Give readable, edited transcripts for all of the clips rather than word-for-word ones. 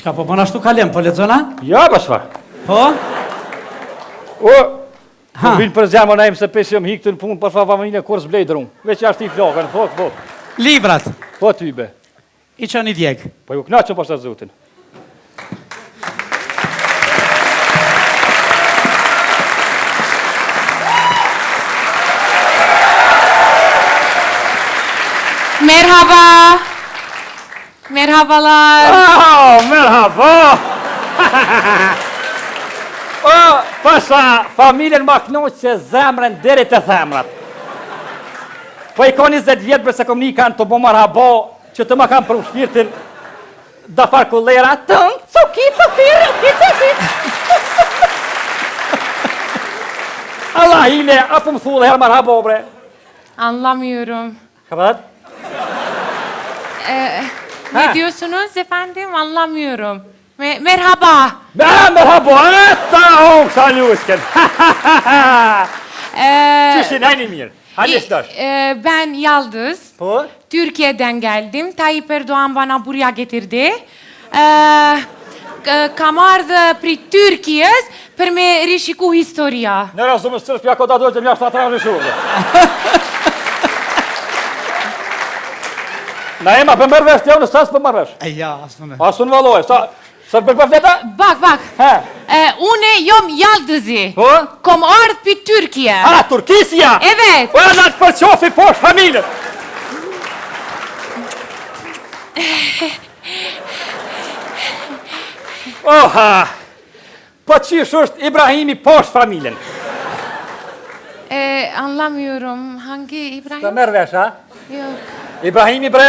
Çka po bën ashtu kalem, po lexon a? Ja, po çfarë? Po? O, po vin për zemër na se pesë jam hikë në punë, për fa familje kur s'blej drum. Veç jashtë i flakën, po, po. Librat. Po ty be. I çon i djeg. Po ju kënaqem pasha Zotin. Merhaba. Merhabalar. Oh, merhaba. o, pasha familjen ma kënaqe zemrën deri te themrat. Po i ka 20 vjet bre se kom ni kanë të bo merhaba, që të ma kanë pru shpirtin da far kullera, tëng, cuki, të thirë, ti, ti, ti. Allah hile, apo më thu dhe herë merhaba, bre. Anlamıyorum. Kapat. Ee, ne diyorsunuz efendim? Anlamıyorum. Me merhaba. Me merhaba, ta unë kësa lusken. Ee, Qysh jeni mirë? Hajde shtash. e, ben Yaldız. Po? Türkiye'den geldim. Tayyip Erdoğan bana buraya getirdi. Ee, k- kam ardhë prej Türkijes për me rishiku historia. Në razumë sërës pja koda dojtë mjashtë atra në shumë. Na ema, për mërë vesh, t'jau në sas për mërë vesh. E ja, asë As unë valloj, sa, sa për për fleta? Bak, bak. He. E, une jom Yaldız'i. Po? Kom ardhë prej Türkiye. A, Turkisja! Evet. O, na të përqofi poshtë familjen! Oha! Po qysh është Ibrahimi poshtë familjen? E, anlamıyorum. Hangi İbrahim? Të merr vesh, ha? Yok. Ibrahimi bre!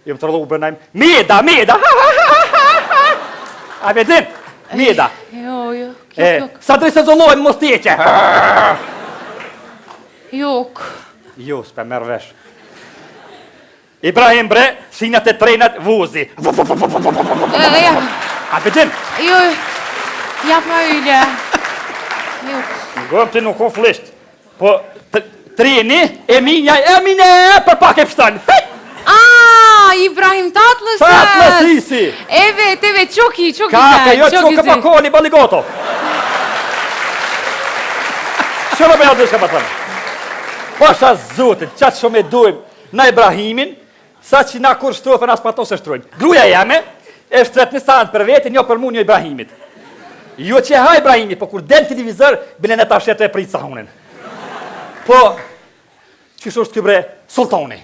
Jom të rrëllu bre najmë. Meda, meda! Ha, ha, ha, ha, ha. A vedin? Meda. Yok, yok, yok, E, yok. sa drejt se zollojmë, mos t'jeqe. Yok. Jo, s'pe merr vesh. Ibrahim bre, sinat e trenat vozi. E, ya, A vedin? yok. Yapma öyle. Yok. Ngëm ti nuk u flisht. Po, treni, Eminja, Emine, për pak e pështan. Fet! Aa, İbrahim Tatlıses. Tatlısesi. Evet, evet, çok iyi, çok Ka, güzel. ka, jo, çok që güzel. ka koli, baligoto. Që më bëja dëshka pa thënë? Pasha Zotin, qatë shumë e dujmë na Ibrahimin, sa që na kur shtrofen as pato se shtrojnë. Gruja jeme, e shtret një sanë për vete, një për mu, një Ibrahimit. Jo që ha Ibrahimi, po kur del televizor, bile në ta shetë e pritë sahunin. Po, qysh është ky bre, sultani.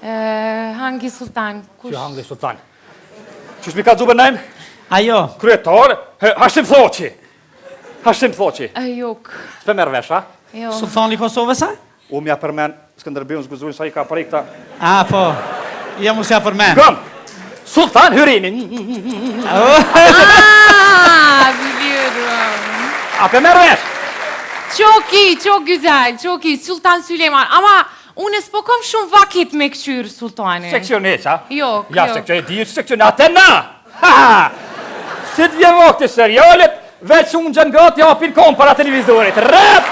Ee, hangi sultan? Kush? Që hangi sultan? Qysh mi ka dzubën najmë? Ajo. Kryetar, he, Hashim Thaçi. Hashim Thaçi. E, yok. S'pe merr vesh, a? Yok. Sultani i Kosovës, a? U mja përmen Skënderbeun s'guzujnë sa i ka prej këta. A, po. Ja mos ja përmen. Gëm! Sultan Hyremi. Aa, biliyorum. A pe merr vesh? Çok iyi, çok güzel, çok iyi. Sultan Süleyman. Ama unë s'po kom shumë vakit me këqyr sultanin. Se këqyr neqa? Yok, Ja, yok. se këqyr e di që se këqyr në atë na! Ha! ha! Si të vjen vakti serialet, veç unë gjën gati hapin kom para televizorit. Rep!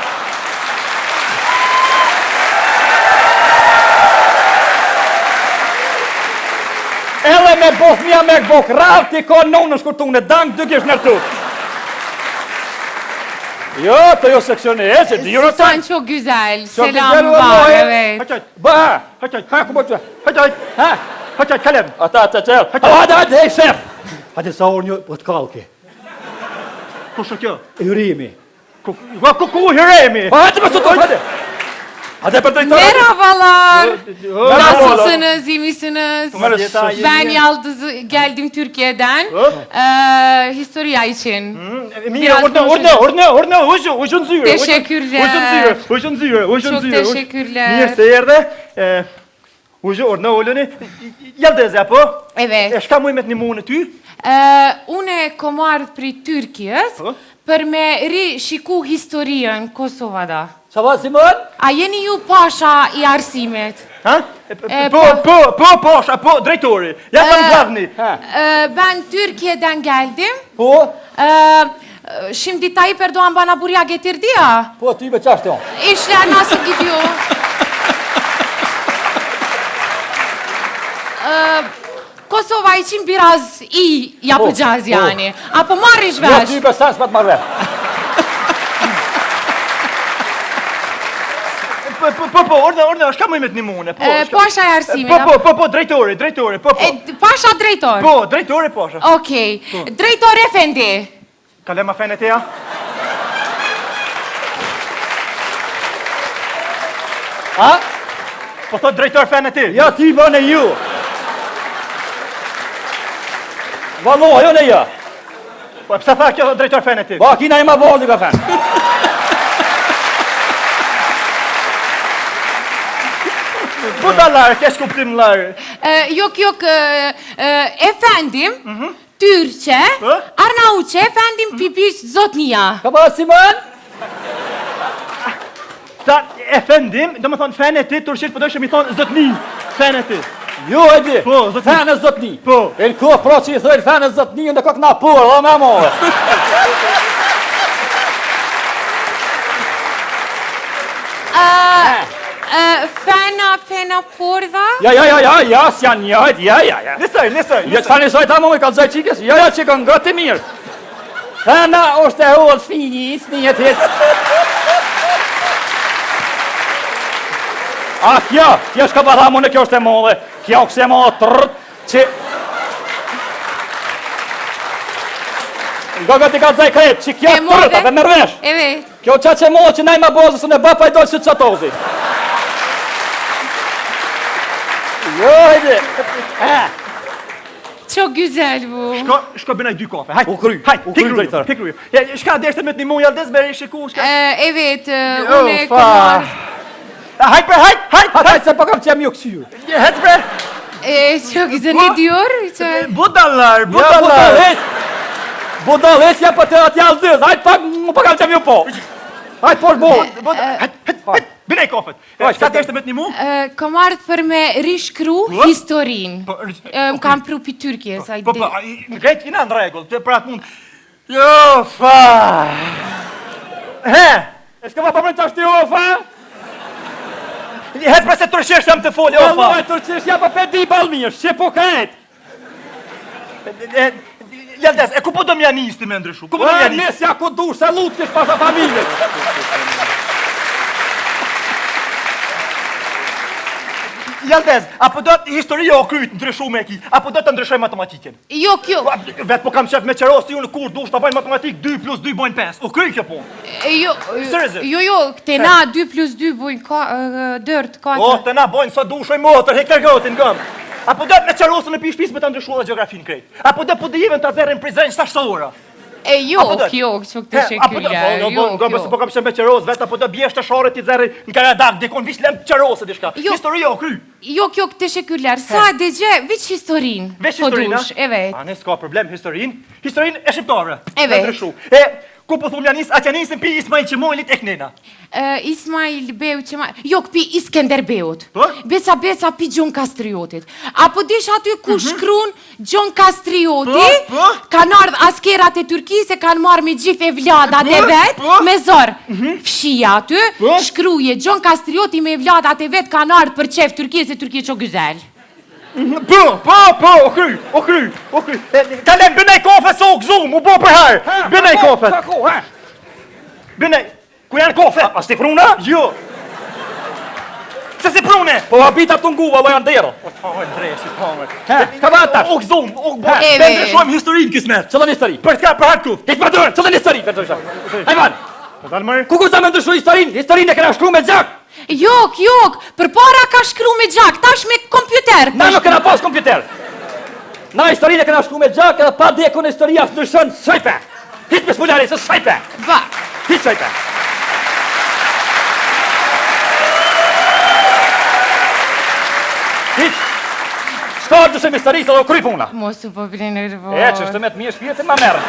Edhe me bo fëmija me bo krav, ti ka nonën shkurtune, dang, dy kish nërtu. Jo, të jo seksioni e, që di ju Sultan çok güzel. Çok Selam güzel var, vallahi. evet. Haç haç, ba, haç haç, ha ku haç haç, ha, haç haç kalem. Ata ata ata. Hadi hadi hey şef. Hadi sa orë një po të kallki. Kush është kjo? Hyrimi. Ku ku ku Hyremi? Po hadi më sot hadi. Hadi për drejtor. Merhabalar. Merhabalar. Nasılsınız, iyi misiniz? Merhaba. Ben Yaldız, geldim Türkiye'den. Ee, historia için. Mirë, Biraz urdhë, urdhë, urdhë, urdhë, ushë, ushë në zyrë. Teşekkürler. Ushë në zyrë, ushë në zyrë, ushë në Çok zyrë. ushë- teşekkürler. Mirë se erdhe. E, Ushë, urdhë, uluni. Yaldız apo? Evet. E shka muj me të nimu në ty? Ee, une kom ardhë prej Türkijes Po. për me rishiku historien Kosovada. Çava Simon? A jeni ju pasha i arsimit? Ha? E, Po, po. po, po, pasha, po, drejtori. Ja sam glavni. Ha. Ee, ben Türkiye'den geldim. Po, Ee, şimdi Tayyip Erdoğan bana buraya getirdi ya. po ty me çashtë on. İşler nasıl gidiyor? Ee, Kosova'da. Kosova için biraz iyi yapacağız Oh, yani. A po marrish Jo, vesh? ty besan s'po të marr vesh. Po, po, po, po, urdhno, urdhno, shka muj me të nimu une, po. E, shka- pasha e arsimit, Po, po, apo- po, po, drejtori, drejtori, po, po. E, pasha drejtor. Po, drejtori, pasha. Okej. Drejtor efendi. Kalema fenë e teja? A? Po thot drejtor fenë e ti. Jo, ti bëne ju. Vallo, jo në jo. Po, pse tha kjo drejtor fenë e ti? Ba, kina e ma bolli ka fenë. Budallar, keq kuptim lar. E, Yok yok e, e, efendim. Türkçe, Po? Arnavutçe efendim pipiş zotnia. Ka ba Simon? Tha, efendim, do më thonë fenë e ti, turqisht po dojshë mi thonë zotni, fenë e ti. Jo, e di. Po, zotni. Fenë zotni. Po. E në kohë pra që i thojnë fenë zotni, në kokë na por, dhe me more. E, fena, fena pordha. Ja, ja, ja, ja, ja, s'janë njëjt, ja, ja, ja. Nisaj, nisaj, Jo, çfarë nisaj ta më ka zaj çikës? Jo, jo, çikën gati mirë. Fena është e hollë fini, s'një të A kjo, kjo shka pa thamë unë, kjo është e madhe, kjo është e madhe trrrt, që... Nga gati ka zaj krejt, që kjo E madhe? trrrt, atë merr vesh. Evet. Kjo qa që e madhe që nej ma bazës, unë e bapa i dojë që qatozi. Jo, hajde. E, Çok güzel bu. Shko, shko bënaj dy kafe. Hajt. U kry, Hajt, u kry, hik rruju, drejtor. hik rruju. Ja, shka deshte me të nimu Yildiz me rishiku, shka. E, evet, e, Jo, unë fa. kam ardhë. Hajt bre, hajt, hajt, hajt, hajt, se po kam qem ju kësyrë. hec bre. E, çok güzel ne diyor? Çok- Budallar, Ja, budallar. budalles. Budalles ja po të atë jallëz. Hajt pak, më po kam qem ju po. Hajt po bo. Bud, hajt, hajt, hajt, bënaj kafet. Hajt, Shka deshte me të nimu? E, kam ardhë për me rishkru Po? historinë. Po, E, më kam pru pi Türkiye, sa i Po, di. po, ai, në krejt jena në rregull, të për atë mund. Jo, fa. He, E s'ka pa për çashti ofa? hec bre se turqisht jam të folë, o fa. Vallahi turqisht ja po pe di ball mirë, shqip po krejt. E, Yildiz, e ku po do m'ja nis ti me ndryshu? Ku po do m'ja Po nis? nis ja ku dush, se lut kish pasha familjen. Yildiz, apo do historia o kryt ndryshu me ki, apo do të ndryshoj matematikën? Yok yok, Po, Vet po kam qef me qerosi, unë kur dush ta bëj matematik 2 plus 2 bojnë 5. U kryj kjo punë. e, jo, Seriozisht? jo, jo, te na 2 plus 2 bujnë ka, e, 4, 4. O, të na bojnë sa dushoj motër, hektar gotin gëm. Apo do me qerosën në pi shtëpisë me ta ndryshuar edhe gjeografinë krejt. Apo do po dëjevën ta zerrin Prizren 7 ora. E, Apo do- yok, yok, çok He, apo do, teşekkürler. po, po, Yok, po, po, po yok. kam qenë me qeros vet, apo do bjesh të sharët i zerri në Karadak, dikon vish lem qerosë diçka. Jo. Historia o kry. Yok yok teşekkürler. Sadece veç historinë. Veç Po historinë. dush, evet. A ne s'ka problem historinë. Historinë e shqiptarëve. Evet. Me ndryshu. E ku po thum ja nis, atja nisin pi Ismail Qemailit e knena. E, İsmail Beu Qemal... Yok, pi Iskender Beut. Po? Besa besa pi Gjon Kastriotit. Apo dish aty ku shkruan Gjon Kastrioti, Mhm. Po, po. kanë ardhë askerat e Turqisë e kanë marrë me gjithë evladat e Po, vet, po. me zor. Fshija aty, Po. shkruje Gjon Kastrioti me evladat e vet kanë ardhë për qef Turqisë se Turqia çok güzel. Po, po, po, o kry, o kry, o kry. Ta lem bënaj kafe se u gëzum, u bo për herë. Bënaj kafe. Ka ku, ha? Bënaj. Ku janë kafe? A s'ti pruna? Jo. Pse si prune? Po habita të ngu, valla janë dero. O ta hajnë dresi, ta hajnë. He, ka ba tash? U gëzum, u bo. E, Ne ve. ndryshojmë historinë kismet. Qëllën histori. Për çka për hartë Hiq pa dorën, qëllën histori, për të Hajvan, Po dal mërë. ku ku sa me ndryshu historinë? Historinë e kena shkru me gjak. Yok, yok, përpara ka shkru me gjak, tash me kompjuter. Na nuk kena pas kompjuter. Na historinë e kena shkru me gjak edhe pa dekun historia s'ndryshon shajpe. Hiq me spulari se shajpe. Ba, Hiq shajpe. Hiq. S'ka ndryshim historisë edhe u kry puna. mos u po bli nervoz. E, që është me të mirë shpirtin ma merë.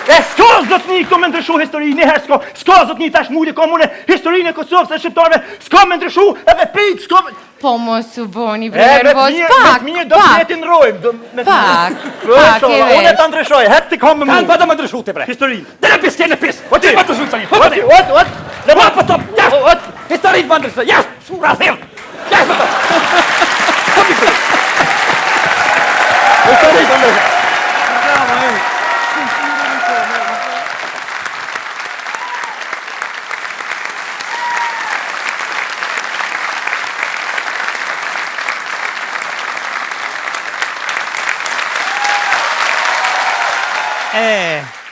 E s'ka zotni këto me ndryshu historinë, një herë s'ka. S'ka zotni tash muli kam unë historinë e Kosovës e shqiptarëve, s'ka me ndryshu edhe pik, s'ka me... Po mos u boni E, bre me të nervoz, mirë, me pak, të mirë do të pak, jetin rrojmë, do me të pak, Po, pak, sholla, e unë vesh. ta ndryshoj, hec ti kam me Kanë mua. pa do me ndryshu ti bre. Historinë. Dele pis, kene pis. O ti pa ndryshu tani. Ot, ot, ot. Le ma po top. Jashtë. Historinë pa ndryshu. Jashtë. Shura thellë. Jashtë po top. Po mi. Bravo, ej. E.